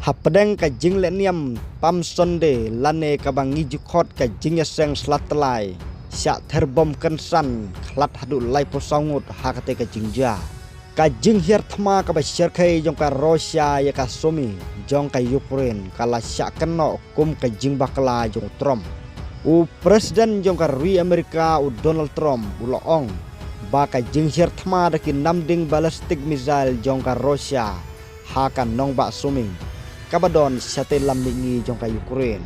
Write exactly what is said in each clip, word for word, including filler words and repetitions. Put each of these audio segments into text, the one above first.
Hapdeng ka jinglehniam Palm Sunday lane kaba ngi ju khot ka jingïaseng sla tlai, shah ther bom kynsan khlad haduh laiphew saw ngut ha katei ka jingjia. Ka jinghiar thma kaba shyrkhei jong ka Russia ïa ka Sumy jong ka Ukraine ka la shah kynnoh kum ka jingbakla jong u Trump. U President jong ka ri Amerika u Donald Trump u la ong ba ka jinghiar thma da ki namding ballistic missile jong ka Russia ha ka nongbah Sumy kaba don shatei lam mihngi jong ka Ukraine,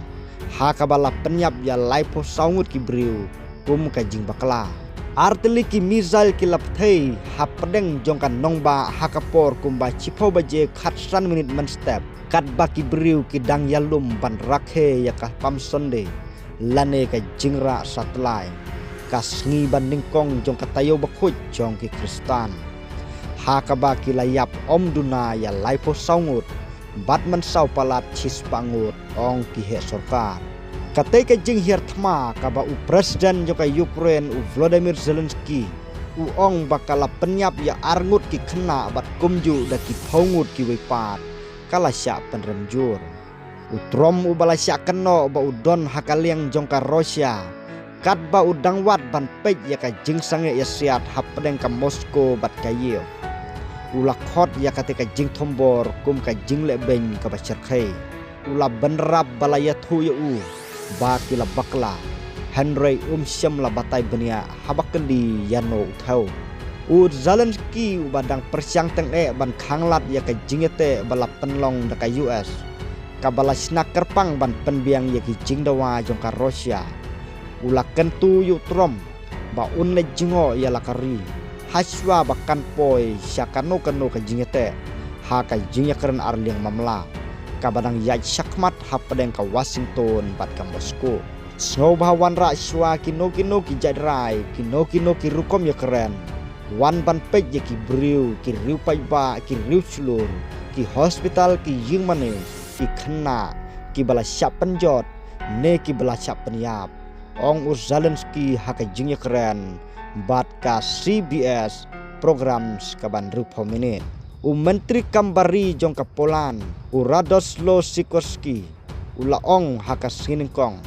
ha kaba la pynïap ïa laiphew saw ngut ki briew kum ka jingbakla. Artylli ki missile ki la pynthei hapdeng jong ka nongbah ha ka por kumba shiphew baje khatsan minit mynstep, katba ki briew ki dang ïalum ban rakhe ïa ka Palm Sunday lane ka jingrah satlai, ka sngi ba nyngkong jong ka taïew bakhuid jong ki Khristan, ha kaba ki la ïap ym duna ïa laiphew saw ngut bad mynsaw palat shispah ngut, ong ki heh sorkar. Katei ka jinghiar thma kaba u President jong ka Ukraine u Volodymyr Zelensky u ong ba ka la pynïap ïa ar ngut ki khynnah bad kumjuh da ki phew ngut kiwei pat ka la shah pynrem jur. U Trump uba la shah kynnoh ba u don ha ka liang jong ka Russia katba u dang wad ban peit ïa ka jingsangeh ïasiat hapdeng ka Moscow bad Kyiv, u la khot ïa katei ka jingthombor kum ka jinglehbein kaba shyrkhei. U la bynrap ba la ïathuh ïa u ba ki la bakla, hynrei um shym la batai bniah haba kylli ïano u thew. U Zelensky uba dang pyrshang tyngeh ban khanglad ïa ka jingïateh ba la pynlong da ka U S kaba la shna kyrpang ban pynbiang ïa ki jingdawa jong ka Russia, u la kyntu ïa u Trump ba un leit jngoh ïa la ka ri hashuwa ba kan poi sha kano kano ka jingïateh ha ka jingïakren arliang mamla kaba dang ïaid shakhmat hapdeng ka Washington bad ka Moscow. Sngewbha wanrah shuwa kino kino ki jait rai, kino kino ki rukom ïakren. Wan ban peit ïa ki briew, ki riew paidbah, ki riew shlur, ki hospital, ki ïingmane, ki khynnah kiba la shah pynjot ne kiba la shah pynïap, ong u Zelensky ha ka jingïakren bad ka C B S Programs kaban hynriewphew minit. U Myntri Kam Bar Ri jong ka Poland u Radosław Sikorski u la ong ha ka sngi nyngkong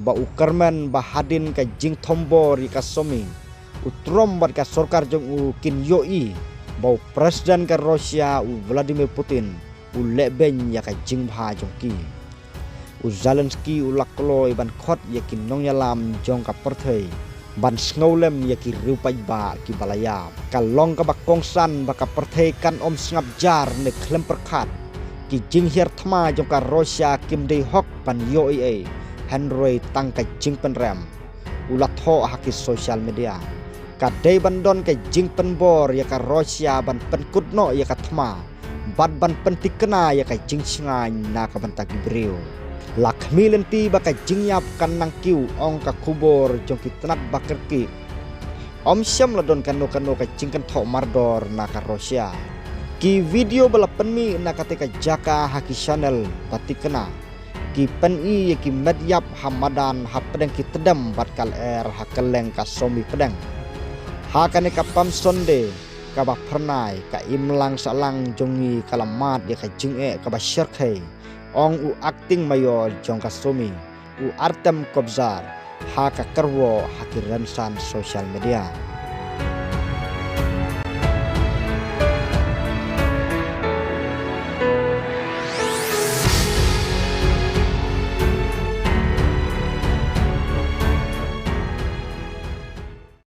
ba u kyrmen ba hadien ka jingthombor ïa ka Sumy, u Trump bad ka sorkar jong u kin ïohi ba u President ka Russia u Vladimir Putin u lehbein ïa ka jingbha jong ki. U Zelensky u la kloi ban khot ïa ki nongïalam jong ka pyrthei ban sngewlem ïa ki riew paidbah kiba la ïap. Ka long kaba kongsan ba ka pyrthei kan ym sngap jar ne khlem pyrkhat. Ki jinghiar thma jong ka Russia kim dei hok ban ïoh ei ei, hynrei tang ka jingpynrem, u la thoh ha ki social media. Ka dei ban don ka jingpynbor ïa ka Russia ban pynkut noh ïa ka thma bad ban pynthikna ïa ka jingshngaiñ na ka bynta ki briew. La khmih lynti ba ka jingïap kan nang kiew, ong ka khubor jong ki tnat ba kyrkieh. Ym shym la don kano kano ka jingkynthoh mardor na ka Russia. Ki video ba la pynmih na katei ka jaka ha ki channel ba thikna ki pyni ïa ki met ïap ha madan hapdeng ki tdem bad ka lyer ha kylleng ka Sumy pdeng. Ha kane ka Palm Sunday kaba phyrnai, ka imlang sahlang jong ngi ka la mad ïa ka jingeh kaba shyrkhei, ong u Acting Mayor jong ka Sumy, u Artem Kobzar, ha ka kyrwoh ha ki rynsan social media.